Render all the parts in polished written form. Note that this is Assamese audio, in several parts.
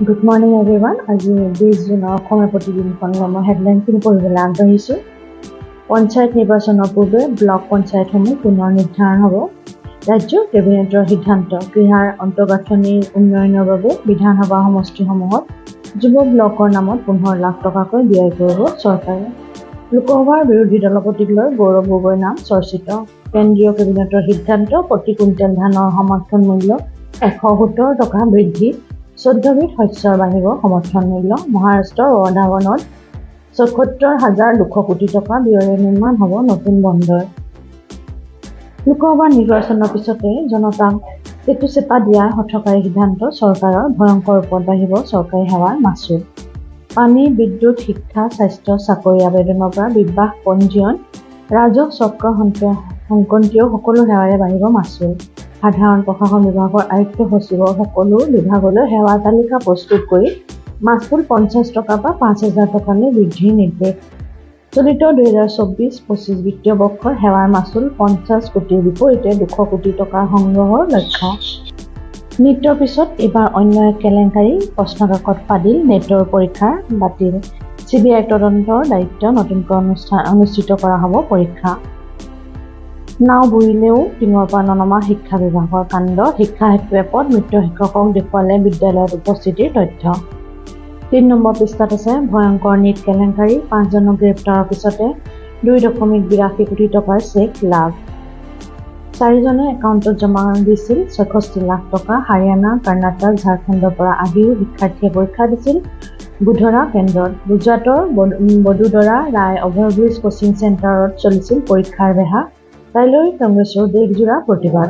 Good morning everyone. আজি 20 জুনৰ অসমীয়া প্ৰতিদিনখনৰ মই হেডলাইনখিনি পঢ়িবলৈ আগবাঢ়িছোঁ। পঞ্চায়ত নিৰ্বাচনৰ পূৰ্বে ব্লক পঞ্চায়তসমূহ পুনৰ নিৰ্ধাৰণ হ'ব। ৰাজ্য কেবিনেটৰ সিদ্ধান্ত। ক্ৰীড়াৰ আন্তঃগাঁথনিৰ উন্নয়নৰ বাবে বিধানসভা সমষ্টিসমূহত যুৱ ব্লকৰ নামত 15 লাখ টকাকৈ ব্যয় কৰিব চৰকাৰে। লোকসভাৰ বিৰোধী দলপতিক লৈ গৌৰৱ গগৈৰ নাম চৰ্চিত। কেন্দ্ৰীয় কেবিনেটৰ সিদ্ধান্ত। প্ৰতি কুইণ্টেল ধানৰ সমৰ্থন মূল্য 117 টকা বৃদ্ধি। 14বিধ শস্যৰ বাঢ়িব সমৰ্থন মূল্য। মহাৰাষ্ট্ৰৰ ৱাধাৱনত 76,200 কোটি টকা ব্যয়েৰে নিৰ্মাণ হ'ব নতুন বন্দৰ। লোকসভা নিৰ্বাচনৰ পিছতে জনতাক টেটুচেপা দিয়াৰ হঠকাৰী সিদ্ধান্ত চৰকাৰৰ। ভয়ংকৰ ৰূপত বাঢ়িব চৰকাৰী সেৱাৰ মাচুল। পানী, বিদ্যুৎ, শিক্ষা, স্বাস্থ্য, চাকৰি আবেদনৰ পৰা বিবাহ পঞ্জীয়ন, ৰাজহ চক্ৰ সংক্ৰান্তীয় সকলো সেৱাৰে বাঢ়িব মাচুল। সাধাৰণ প্ৰশাসন বিভাগৰ আয়ুক্ত সচিবৰ সকলো বিভাগলৈ সেৱাৰ তালিকা প্ৰস্তুত কৰি মাচুল 50 টকাৰ পৰা 5,000 টকালৈ বৃদ্ধিৰ নিৰ্দেশ। চলিত 2024-25 বিত্তীয় বৰ্ষৰ সেৱাৰ মাচুল 50 কোটিৰ বিপৰীতে 200 কোটি টকা সংগ্ৰহৰ লক্ষ্য। নীটৰ পিছত এইবাৰ অন্য এক কেলেংকাৰী। প্ৰশ্নকাকত ফাদিল, নেটৰ পৰীক্ষা বাতিল। চিবিআইক তদন্তৰ দায়িত্ব, নতুনকৈ অনুষ্ঠিত কৰা হ'ব পৰীক্ষা। নাও বুৰিলেও টিঙৰ পৰা ননমা শিক্ষা বিভাগৰ কাণ্ড। শিক্ষা সেতু এপত মৃত শিক্ষকক দেখুৱালে বিদ্যালয়ত উপস্থিতিৰ তথ্য। 3 নম্বৰ পৃষ্ঠাত আছে ভয়ংকৰ নীট কেলেংকাৰী। পাঁচজনক গ্ৰেপ্তাৰৰ পিছতে 2.82 কোটি টকাৰ চেক লাভ। চাৰিজনে একাউণ্টত জমা দিছিল 66 লাখ টকা। হাৰিয়ানা, কৰ্ণাটক, ঝাৰখণ্ডৰ পৰা আহিও শিক্ষাৰ্থীয়ে পৰীক্ষা দিছিল গোধৰা কেন্দ্ৰত। গুজৰাটৰ বদোদৰা ৰায় অভাৰব্ৰিজ কোচিং চেণ্টাৰত চলিছিল পৰীক্ষাৰ বেহা। কাইলৈ কংগ্ৰেছৰ দেশজোৰা প্ৰতিবাদ।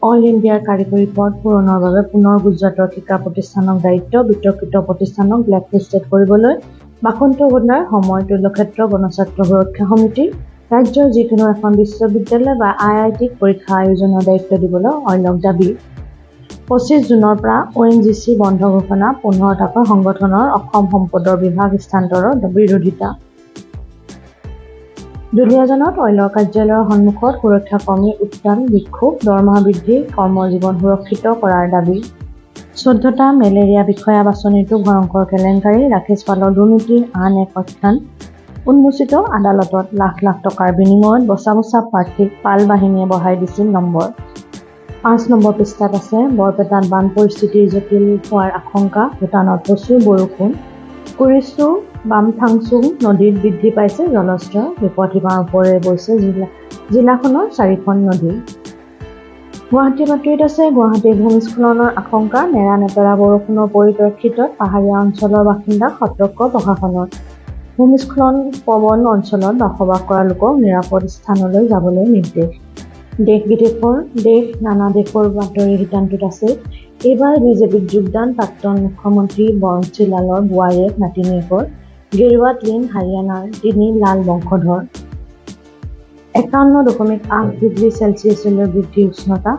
অইল ইণ্ডিয়াৰ কাৰিকৰী পদ পূৰণৰ বাবে পুনৰ গুজৰাটৰ ঠিকা প্ৰতিষ্ঠানক দায়িত্ব। বিতৰ্কিত প্ৰতিষ্ঠানক ব্লেকলিষ্টেড কৰিবলৈ বাসন্ত বন্দাৰ সময়। তৈলক্ষেত্ৰ গণছাত্ৰ সুৰক্ষা সমিতিৰ। ৰাজ্যৰ যিকোনো এখন বিশ্ববিদ্যালয় বা আই আই টিক পৰীক্ষা আয়োজনৰ দায়িত্ব দিবলৈ অইলক দাবী। 25 জুনৰ পৰা অ' এন জি চি বন্ধ ঘোষণা 15টাকৈ সংগঠনৰ। অসম সম্পদৰ বিভাগ স্থানান্তৰৰ বিৰোধিতা। দুলীয়াজানত অইলৰ কাৰ্যালয়ৰ সন্মুখত সুৰক্ষা কৰ্মীৰ উত্তাল বিক্ষোভ। দৰমহা বৃদ্ধি, কৰ্মজীৱন সুৰক্ষিত কৰাৰ দাবী। 14টা মেলেৰিয়া বিষয়া বাছনিতো ভয়ংকৰ কেলেংকাৰী। ৰাকেশ পালৰ দুৰ্নীতিৰ আন এক আখ্যান উন্মোচিত আদালতত। লাখ লাখ টকাৰ বিনিময়ত বচা বচা প্ৰাৰ্থীক পাল বাহিনীয়ে বঢ়াই দিছিল নম্বৰ। 5 নম্বৰ পৃষ্ঠাত আছে বৰপেটাত বান পৰিস্থিতি জটিল হোৱাৰ আশংকা। ভূটানত প্ৰচুৰ বৰষুণ। কুৰিশ্বু বামথাংচুং নদীত বৃদ্ধি পাইছে জলস্তৰ। বিপদসীমাৰ ওপৰেৰে বৈছে জিলাখনৰ চাৰিখন নদী। গুৱাহাটী বাতৰিত আছে গুৱাহাটীৰ ভূমিস্খলনৰ আশংকা। নেৰানেপেৰা বৰষুণৰ পৰিপ্ৰেক্ষিতত পাহাৰীয়া অঞ্চলৰ বাসিন্দাক সতৰ্ক প্ৰশাসনৰ। ভূমিস্খলন প্ৰৱণ অঞ্চলত বসবাস কৰা লোকক নিৰাপদ স্থানলৈ যাবলৈ নিৰ্দেশ। দেশ বিদেশৰ দেশ নানা দেশৰ বাতৰি শিতানটোত আছে এইবাৰ বিজেপিত যোগদান প্ৰাক্তন মুখ্যমন্ত্ৰী বন্সীলালৰ বোৱাৰীয়েক নাতিনীয়েকৰ। গেৰুৱাত লীন হাৰিয়ানাৰ তিনি লাল বংশধৰ। 51.8 ডিগ্ৰী চেলছিয়াছলৈ বৃদ্ধি উষ্ণতা।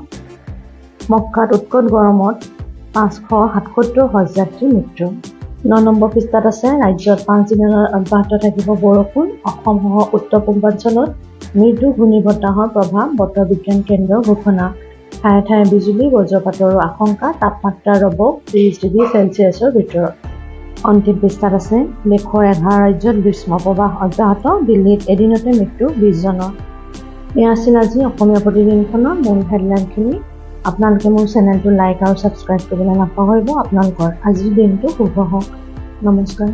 মক্কাত উৎকট গৰমত 577 হজযাত্ৰীৰ মৃত্যু। 9 নম্বৰ পৃষ্ঠাত আছে ৰাজ্যত 5 দিনলৈ অব্যাহত থাকিব বৰষুণ। অসমসহ উত্তৰ পূৰ্বাঞ্চলত মৃদু ঘূৰ্ণীবতাহৰ প্ৰভাৱ, বতৰ বিজ্ঞান কেন্দ্ৰৰ ঘোষণা। ঠায়ে ঠায়ে বিজুলী, বজ্ৰপাতৰো আশংকা। তাপমাত্ৰা ৰ'ব 30 ডিগ্ৰী চেলছিয়াছৰ ভিতৰত। অন্তিম পৃষ্ঠাত আছে দেশৰ 11 ৰাজ্যত গ্ৰীষ্ম প্ৰবাহ অব্যাহত। দিল্লীত এদিনতে মৃত্যু 20জনৰ। এয়া আছিল আজি অসমীয়া প্ৰতিদিনখনৰ মূল হেডলাইনখিনি। আপোনালোকে মোৰ চেনেলটো লাইক আৰু ছাবস্ক্ৰাইব কৰিবলৈ নাপাহৰিব। আপোনালোকৰ আজিৰ দিনটো শুভ হওক। নমস্কাৰ।